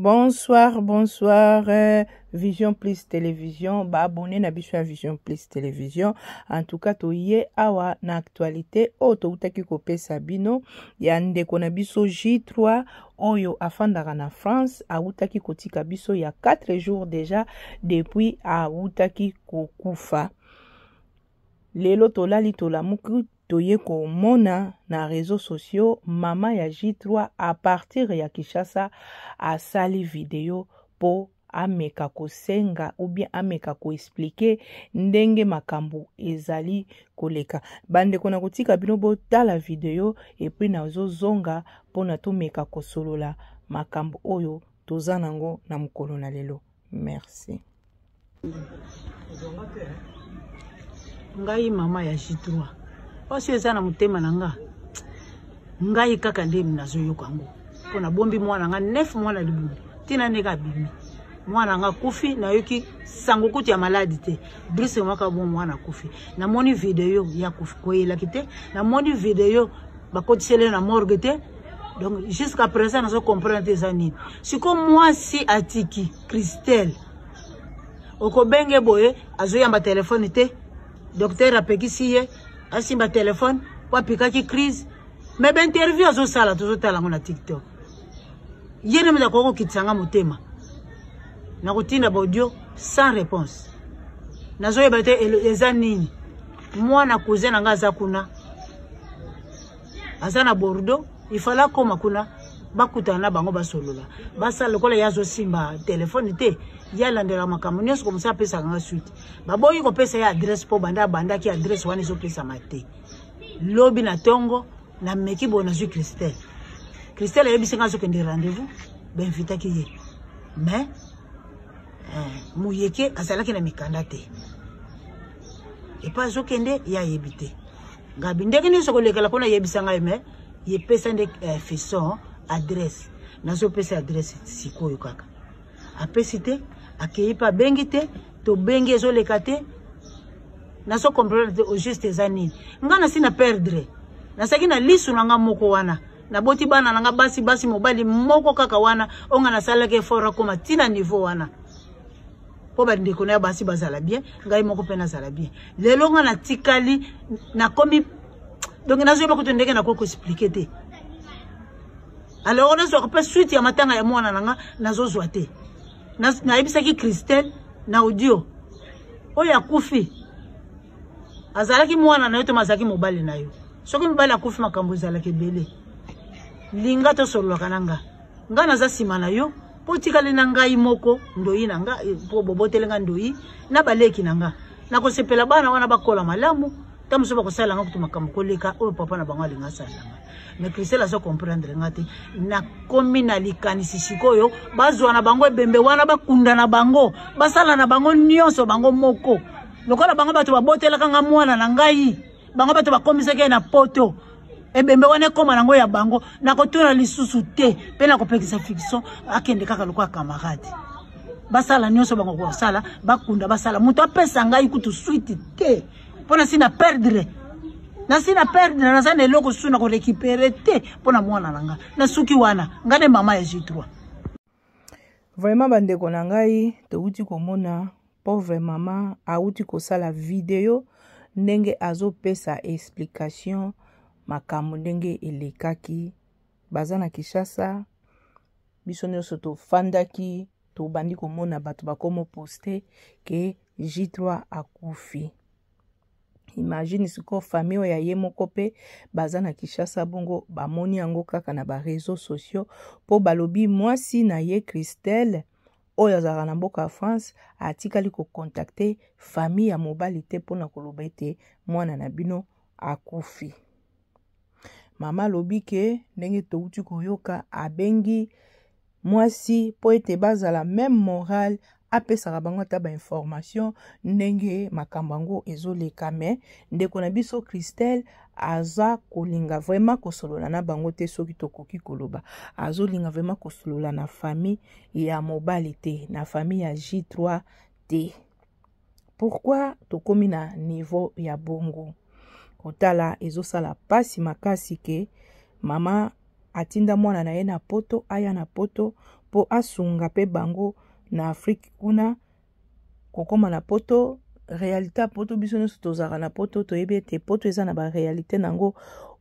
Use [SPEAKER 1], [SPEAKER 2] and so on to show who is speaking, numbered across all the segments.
[SPEAKER 1] Bonsoir, bonsoir, euh, Vision Plus Télévision, ba abonné na biso ya Vision Plus Télévision. En tout cas, toye awa na actualité oyo toutaki kopesa bino ya ndeko na biso J3 oyo afandaka na France, awutaki kotika biso ya 4 jours déjà depuis awutaki kokufa. Lelo tolali tolamuki toye komona na réseaux sociaux mama ya J3 à partir ya Kinshasa asali video po ameka kosenga ou bien ameka koexplike ndenge makambo ezali koleka. Bandeko, na kotika bino botala video epuis nazozonga mpona tomeka kosolola makambo oyo toza nango na mokolo na lelo. Merci.
[SPEAKER 2] Ngai mama ya J3, mpasi eza na motema na nga, ngai kaka nde nazoyoka yango, mpo nabombi mwana nga 9 mwana libumu ntina ndenge abimi mwana nga akufi. Nayoki sango kutu ya maladi te, brise mwaka bo mwana akufi. Namoni video ya koyelaki te, namoni video bakotisele na morgue te. Donc jusqu'à présent nazo comprendre te eza nini. Siko mwasi atiki Christelle, okobenge boye azoyamba telefone te, docteur apekisi ye asimba telefone po apikaki crise. Me bainterview azosala, tozotala yango na TikTok. Ye nde moto akoki kokitisa nga motema. Nakotinda baaudio sans réponse, nazoyeba te eza nini. Mwana cousin na nga aza kuna, aza na Bordeaux, ifala akoma kuna, bakutana na bango, basolola, basala lokola ye azosimba telefone te, ye alandela makambo nyonso komisa apesaka nga suite. Baboyi kopesa ye adresse mpo banda abandaki adresse wana ezopesama te. Lobi na ntongo nameki boye, nazwi Christelle. Christelle ayebisi nga azokende rendez-vous, bainvitaki ye, mais muyeke azalaki na mikanda te. Epa azokende, ye ayebi te. Ngabi ndenge nyonso kolekela kuna, yebisa ngai, me yepesa nde fison adresse. Nazopesa adresse sikoyo kaka, apesi te, akei mpe abengi te, tobengi ezoleka te. Nazo comprendre te au juste eza nini. Nga nasi na perdre, nasalaki na lisu na nga moko wana, naboti bana na nga basi basi, mobali moko kaka wana oyo nga nasalaki effort akoma ntina niveau wana mpo bandeko na ya basi bazala bien, ngai moko mpe nazala bien. Lelo nga natikali, nakomi, donc nazoyeba kutu ndenge nakoki koexplike te. Alors nazwaka mpe suite ya matanga ya mwana na nga, nazozwa te. Nayebisaki Christelle na audio, oyo akufi azalaki mwana na yo to azalaki mobali na yo? Soki mobali akufi, makambo ezalaka ebele. Linga tosololaka na nga, nga naza nsima na yo, mpo otikali na ngai moko ndoi na nga, mpo boboteli nga ndoi na baleki na nga. Nakosepela bana wana bakola malamu, ta mosusu bakosala nga kutu makambo koleka oyo papa na bango alinga asalela nga. Mais Christelle azo comprendre nga te. Nakomi na likanisi sikoyo, bazwa na bango ebembe wana, bakunda na bango, basala na bango nyonso bango moko, lokola bango bato babotelaka nga mwana na ngai, bango bato bakomisaki ye na poto. Ebembe wana ekóma nango ya bango, nakotuna lisusu te, mpe nakopekisa fiction akende kaka lokola camarade, basala nyonso bango kosala, bakunda, basala. Moto apesa ngai kutu suite te, mpo nasi na perdre, nasi na perdre, naza na eloko susu na korécupere te mpo na mwana na nga. Nasuki wana, nga nde mama ya J3.
[SPEAKER 1] Vraiment bandeko na ngai, touti komona pauvre mama awuti kosala video ndenge azopesa explication makambo ndenge elekaki. Baza na Kinshasa, biso nyonso tofandaki, tobandi komona bato bakomo poste ke J3 akufi. Imagine sikoyo famille oyo ya ye moko mpe baza na Kinshasa, bongo bamoni yango kaka na bareseau sociaux, mpo balobi mwasi na ye Christelle oyo azalaka na mboka ya France atikali kokontakte famille ya mobali te mpona koloba ete mwana na bino akufi. Mama alobi ke ndenge touti koyoka, abengi mwasi mpo ete bazala meme morale, apesaka bango ata bainformation ndenge makambo yango ezoleka. Me ndeko na biso Christelle aza kolinga vraiment kosolola na bango te. Soki tokoki koloba, azolinga vraiment kosolola na famille ya mobali te, na famille ya J3 te. Pourquoi tokomi na niveau ya bongo? Kotala ezosala mpasi makasi ke mama atinda mwana na ye na poto, aya na poto. mpo asunga mpe bango na Afrique kuna kokoma na poto. Réalité ya poto, biso nyonso tozalaka na poto, toyebi ete poto eza na baréalité na yango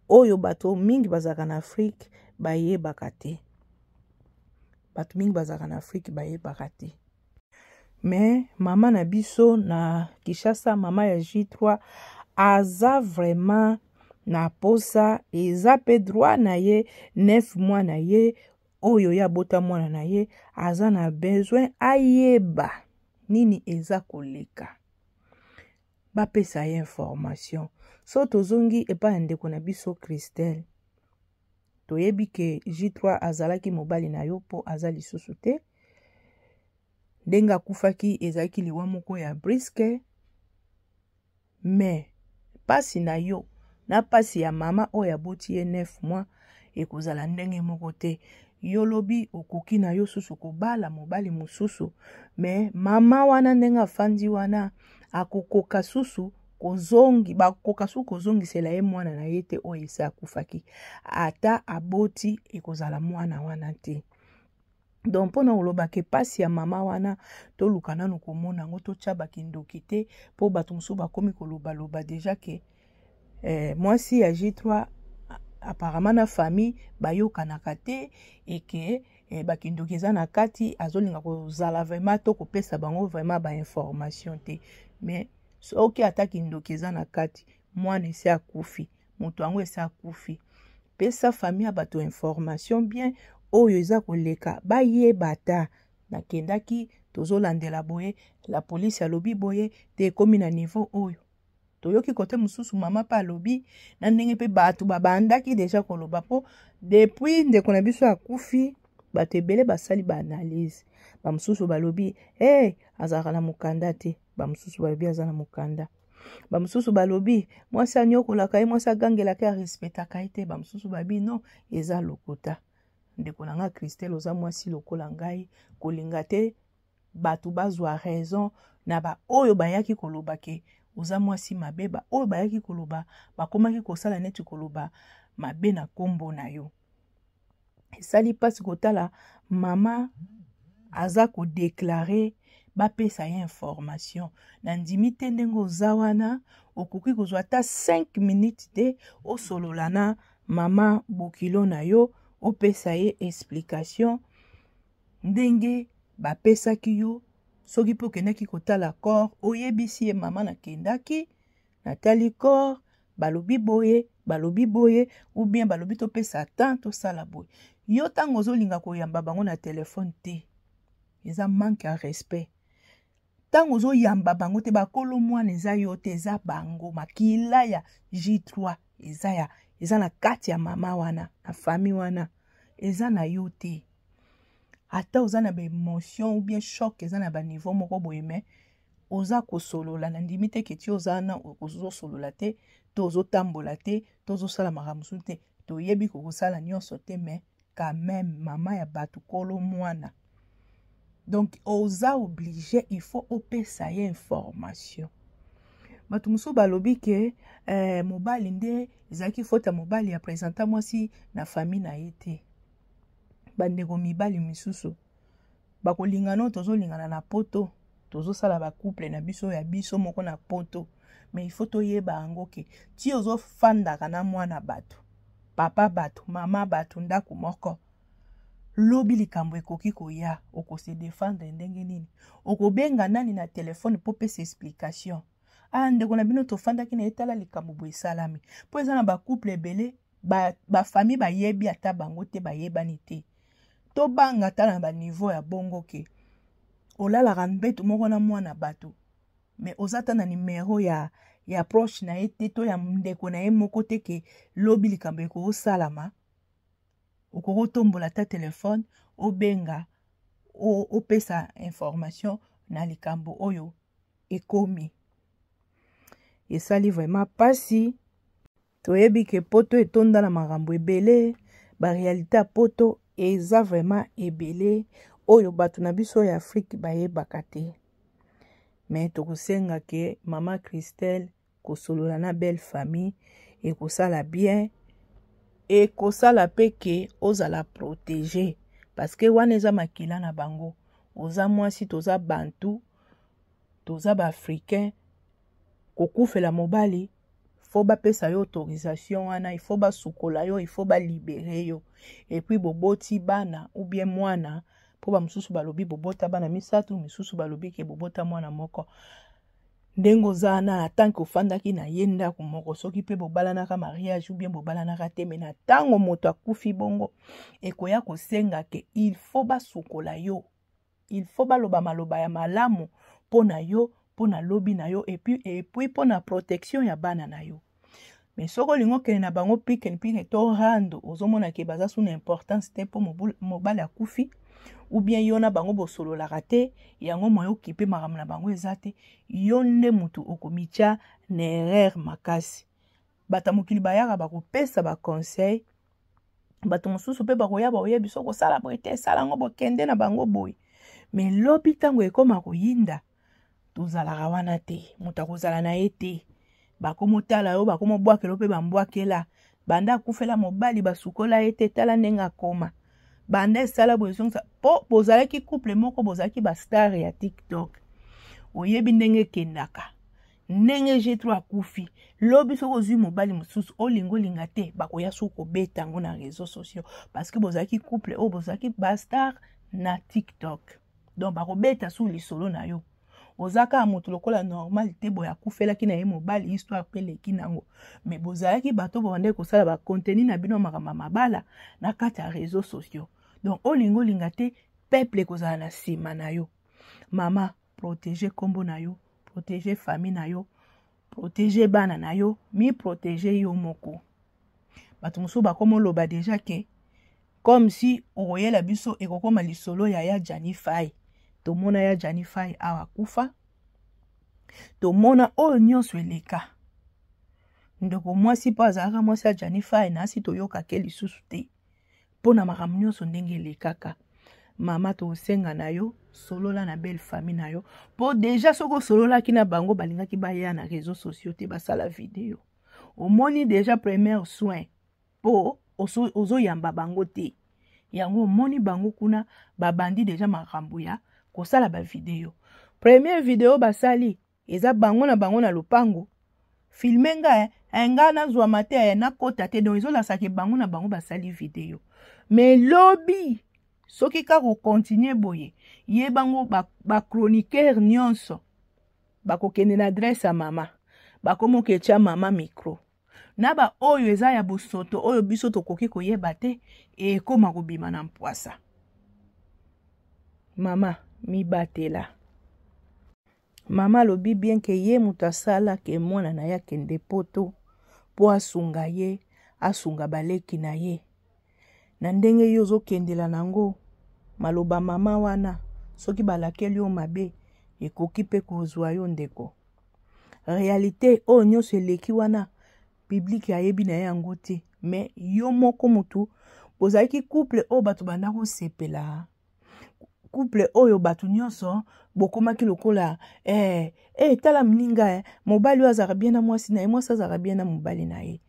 [SPEAKER 1] oyo bato mingi bazalaka na Afrique bayebaka te. Bato mingi bazalaka na Afrique bayebaka te. Mais mama na biso na Kinshasa, mama ya J3, aza vraiment na posa, eza mpe droit na ye, 9 mois na ye oyo ye abota mwana na ye, aza na besoin ayeba nini eza koleka, bapesa ye information. So tozongi epai ya ndeko na biso Christelle, toyebi ke J3 azalaki mobali na yo mpo aza lisusu te. Ndenge akufaki ezalaki liwa moko ya briske, me mpasi na yo na mpasi ya mama oyo aboti ye 9 mois ekozala ndenge moko te. Yo lobi okoki na yo susu kobala mobali mosusu, me mama wana ndenge afandi wana akokoka susu kozongi, bakoka susu kozongisela ye mwana na ye te oyo esi akufaki. Ata aboti, ekozala mwana wana te. Donc mpona koloba ke mpasi ya mama wana, toluka nanu komona yango, totya bakindoki te, mpo bato mosusu bakomi kolobaloba deja ke mwasi ya J3 apparemment na famille bayokanaka te, eke bakindoki eza na kati, azolinga kozala vraiment to kopesa bango vraiment bainformation te. Mais soki ata kindoki eza na kati, mwana esi akufi, moto yango esi akufi, pesa famille ya bato information bien oyo eza koleka, bayeba. Ata nakendaki, tozolandela boye, la polisi alobi boye te, ekomi na niveau oyo toyoki kote mosusu, mama mpe alobi na ndenge mpe bato babandaki deja koloba, mpo depuis ndeko na biso akufi, bato ebele basali baanalyse. Bamosusu balobi hey, azalaka na mokanda te, bamosusu balobi aza na mokanda, bamosusu balobi mwasi anyokolaka ye, mwasi agangelaka ye, arespectaka ye te, bamosusu babi non, eza lokuta. Ndeko na nga Christelle, oza mwasi lokola ngai, kolinga te bato bazwa raison na baoyo bayaki koloba ke oza mwasi mabe. Baoyo bayaki koloba, bakomaki kosala neti koloba mabe na nkombo na yo. Esali mpasi kotala mama aza kodeklare bapesa ye information. Nandimi te ndenge oza wana okoki kozwa ata 5 minutes te osolola na mama bokilo na yo, opesa ye explication ndenge bapesaki yo. Soki mpe okendaki kotala corps, oyebisi ye: mama, nakendaki, natali corps, balobi boye, balobi boye, ou bien balobi topesa temps, tosala boye. Yo ntango ozolinga koyamba bango na telefone te, eza manque ya respect. Ntango ozoyamba bango te, bakolo mwana eza yo te, eza bango. Makila ya J3 eza ya eza na kati ya mama wana, na famille wana, eza na yo te. Ata oza na baémotion ou bien choc eza na baniveau moko boye, mais oza kosolola, na ndimi te ke ti oza wana ozosolola te, to ozotambola te, to ozosala makambo mosusu te. Toyebi kokosala nyonso te, mais quand même mama ya bato, kolo mwana, donc oza obligé, il faut opesa ye information. Bato mosusu balobi ke mobali nde ezalaki faute ya mobali ya présenta mwasi na famille na ye te. Bandeko mibali misusu bakolingana oyo tozolingana na poto, tozosala bacouple na biso ya biso moko na poto, mais il faut toyeba yango ke ti ozofandaka na mwana bato, papa bato, mama bato, ndako moko, lobi likambo ekoki koya, okose défendre ndenge nini? Okobenga nani na telefone mpo pesa explication? Ah, ndeko na bino tofandaki na ye, tala likambo boye esalami. Mpo eza na bacouple ebele, bafamille ba bayebi ata bango te, bayebani te. Tobanga ata na baniveau ya bongo ke olalaka mbeto moko na mwana bato, mais oza ata na numero ya proche na ye te, to ya ndeko na ye moko te, ke lobi likambo ekosalama, okoki otombola ata telefone, obenga, opesa information na likambo oyo ekomi. Esali vraiment mpasi. Toyebi ke poto etonda na makambo ebele, baréalité ya poto eza vraiment ebele oyo bato na biso ya Afrique bayebaka te. Mais tokosenga ke mama Christelle kosolola na belle famille ekosala bien, ekosala mpe ke ozala protégé. Parce que wana eza makila na bango. Oza mwasi, toza bantu, toza ba africain. Kokufela mobali, faut bapesa yo autorisation wana, il faut basukola yo, il faut balibere yo. Et puis boboti bana ou bien mwana, po ba mosusu balobi bobota bana misato, misusu balobi ke bobota mwana moko. Ndenge oza wana, tant que ofandaki na ye ndako moko, soki mpe bobalanaka mariage ou bien bobalanaka te, me na ntango moto akufi bongo, ekoya kosenga ke il faut basukola yo, il faut baloba maloba ya malamu mpo na yo, mpo na lobi na yo, et puis mpo na protection ya bana na yo. Mais soki olingi okende na bango pike pike to rando, ozomona ke baza suna importance te mpo mobali akufi, ou bien yo na bango bosololaka te, yango moyo okipe makambo na bango eza te, yo nde mutu okomitia na erreur makasi. Bato mokili bayaka bakopesa ba conseil, bato mosusu mpe bakoya bakoyebi biso kosala boye te, sala yango bokende na bango boye. Mais lobi ntango ekoma koyinda, tozalaka wana te, moto akozala na ye te, bakomotala yo, bakomobwakela mpe bambwakela. Banda akufela mobali basukola ye te, tala ndenge akoma, banda esala boye ezongisa. Po bozalaki couple moko, bozalaki ba star ya TikTok, oyebi ndenge ekendaka, ndenge G3 akufi, lobi soki ozwi mobali mosusu olinga olinga te, bakoya soki kobeta yango na réseaux sociaux, parce que bozalaki couple oyo bozalaki ba star na TikTok. Donc bakobeta su lisolo na yo, oza kaka moto lokola normal te, boye akufelaki na ye mobali, histoire mpe eleki nango. Mais bozalaki bato bobandaki kosala bacontenu na bino makambo ya mabala na kati ya réseaux sociaux. Donc olinga olinga te, peuple ekozala na nsima na yo. Mama, protege nkombo na yo, protege famille na yo, protege bana na yo, mi protege yo moko. Bato mosusu bakomoloba deja ke comme si okoyela biso ekokoma lisolo ya ya Gianni Fay. Tomona ya Gianni Fay awa akufa, tomona oyo nyonso eleka. Ndeko mwasi mpo azalaka mwasi ya Gianni Fay, nasi toyokake lisusu te mpo na makambo nyonso ndenge elekaka. Mama, tosenga na yo, solola na belle famille na yo, mpo deja soki osololaki na bango, balingaki baya na réseaux sociaux te basala video. Omoni deja première soin mpo ozoyamba bango te, yango omoni bango kuna babandi deja makambo ya kosala bavideo. Première video basali eza bango na bango na lopango, filme nga eh, nga nazwama te, eh, nakota te. Donc ezolasaka bango na bango basali video. Mais lobi soki kaka okontinue boye, ye bango bachroniqueur ba nyonso bakokende na adresse ya mama, bakomoka etya mama micro na baoyo eza ya bosoto oyo biso tokoki koyeba te, ekóma kobima na mpwasa. Mama, mibatela. Mama alobi bien ke ye moto asalaka mwana na ye akende poto mpo asunga ye, asunga baleki na ye. Na ndenge yo ozokendela nango, maloba mama wana, soki balakeli yo mabe, ekoki mpe kozwa yo ndeko. Réalité oyo nyonso eleki wana, public ayebi na ye yango te, mais yo moko motu bozalaki couple oyo bato banda kosepela, couple oyo bato nyonso bokomaki lokola tala moninga, mobali oyo azalaka bien na mwasi na ye, mwasi azalaka bien na mobali na ye.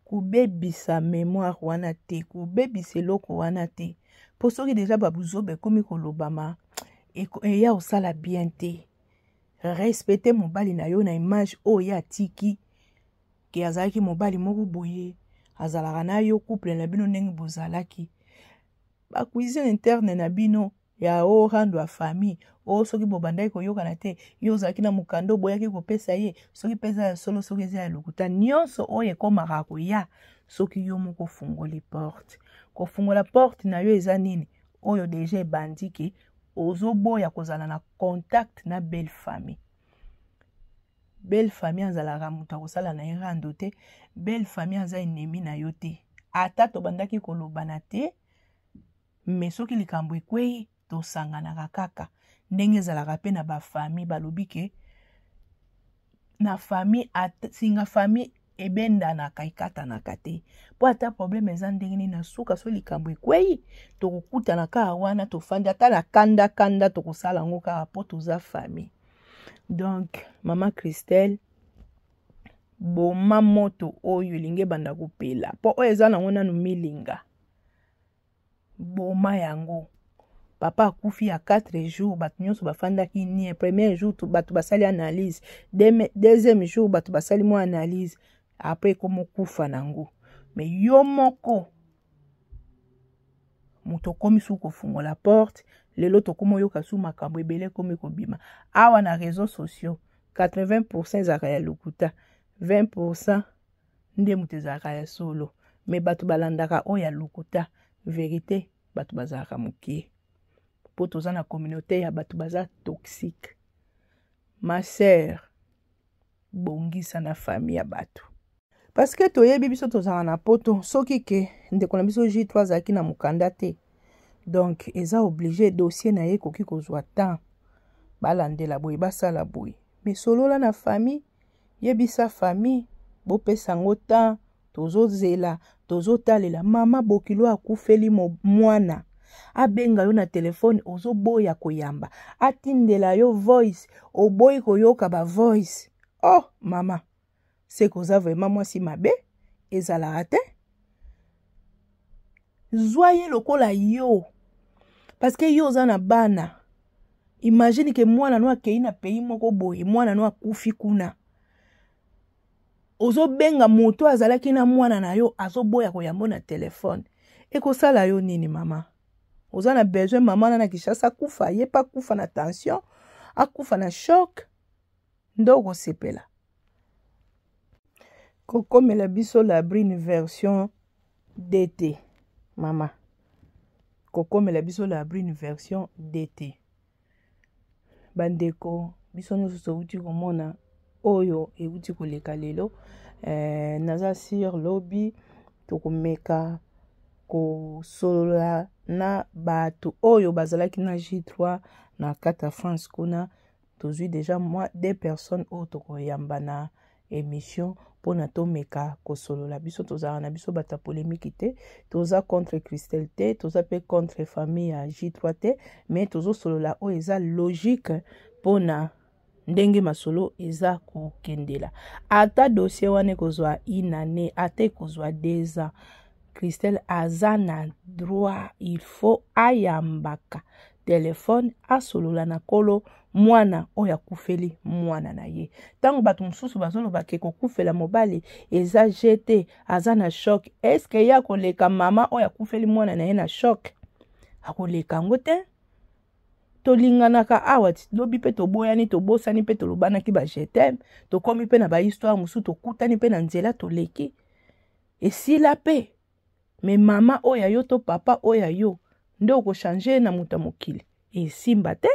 [SPEAKER 1] Kobebisa mémoire wana te, kobebisa eloko wana te, mpo soki deja babuzoba ekomi kolobama, eya kosala bien te. Respecte mobali na yo na image oyo ye atiki, ke azalaki mobali moko boye, azalaka na yo, couple na bino ndenge bozalaki, bacuisine interne na bino ya o rando ya famille o, soki bobandaki koyokana te, yo ozalaki na mokanda oboyaki kopesa ye, soki mpe eza ya solo, soki eza ya lokuta, nyonso oyo ekomaka koya soki yo moko ofungoli porte. Kofungola porte na yo eza nini? Oyo deja ebandi ke ozoboya kozala na contact na belle famille. Belle famille azalaka moto akosala na ye rando te, belle famille aza ennemi na yo te. Ata tobandaki kolobana te, me soki likambo ekwei, tosanganaka kaka ndenge ezalaka. Mpe na bafamille balobi ke na famille, singa famille ebendanaka, ekatanaka te, mpo ata problème eza ndenge nini, na suka so likambo ekwei, tokokutana kaka wana, tofandi ata na kanda kanda, tokosala yango kaka mpo toza famille. Donc mama Christelle, boma moto oyo elingi ebanda kopela, mpo oyo eza nango nanu milinga, boma yango. Papa akufi ya 4 jours, bato nyonso bafandaki nie. Premier jour bato basali analyse, deuxième jour bato basali mwa analyse, après ekomokufa nango. Me yo moko moto okomi su kofungola porte. Lelo tokomi oyoka su makambo ebele ekomi kobima awa na réseaux sociaux. 80 ezalaka ya lokuta, 20 nde moto ezalaka ya solo. Me bato balandaka oyo ya lokuta, verité bato bazalaka mokie, mpo toza na communauté ya bato baza toxique. Ma sœur, bongisa na famille ya bato, parce que toyebi biso tozalaka na poto. Soki ke ndeko na biso J3 azalaki na mokanda te, donc eza obligé dossier na ye ekoki kozwa temps, balandela boye, basala boye. Mais solola na famille, yebisa famille bopesa yango temps, tozozela, tozotalela. Mama bokilo akufeli mwana, abenga yo na telefone, ozoboya koyamba, atindela yo voice, oboyi koyoka ba voice. Oh mama, seke oza vraiment mwasi mabe, ezalaka te. Zwa ye lokola yo, parce que yo oza na bana. Imagine ke mwana no akei na pays moko boye, mwana no akufi kuna, ozobenga moto azalaki na mwana na yo, azoboya koyambo na telefone. Ekosala yo nini, mama? Oza na besoin mama na na Kinshasa akufa, ye mpe akufa na tension, akufa na choc, nde okosepela? Kokomela biso Labrine version dt, mama, kokomela biso Labrine version dt. Bandeko, biso nyonso touti komona oyo euti koleka lelo. Naza sur lobi tokomeka kosolola na bato oyo bazalaki na J3 na kati ya France kuna. Tozwi deja mwa deux personnes oyo tokoyamba na émission mpona tomeka kosolola. Biso tozalaka na biso bato ya polémique te, toza contre Christelle te, toza mpe contre famille ya J3 te, mais tozosolola oyo eza logique mpona ndenge masolo eza kokendela. Ata dossier wana ekozwa une année, ata ekozwa 2 ans, Christelle aza na droit, il faut ayambaka telefone, asolola na kolo mwana oyo akufeli mwana na ye. Ntango bato mosusu bazoloba ke kokufela mobali eza jete, aza na choc, eske ye akoleka mama oyo akufeli mwana na ye na choc? Akoleka yango te. Tolinganaka awa, lobi mpe toboyani, tobosani mpe tolobanaki ba je t'aime, tokomi mpe na bahistoire mosusu, tokutani mpe na nzela, toleki, esila mpe. Me mama oyo ya yo to papa oyo ya yo nde okochange na moto ya mokili, esimba te.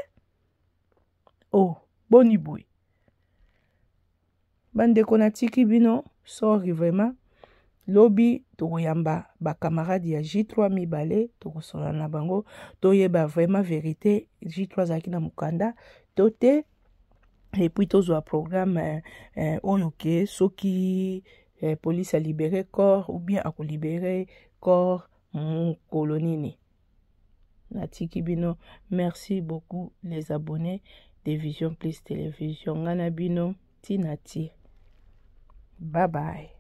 [SPEAKER 1] Oh, boni boye, bandeko? Natiki bino, sorry vraiment. Lobi tokoyamba bakamarade ya J3 mibale, tokosolola na bango, toyeba vraiment vérité, J3 azalaki na mokanda to te, et puis tozwa programme oyo ke soki police alibere corps ou bien akolibere corps mokolo nini. Natiki bino, merci beaucoup les abonnés de Vision Plus Télévision. Ngai na bino ntina ti, bye bye.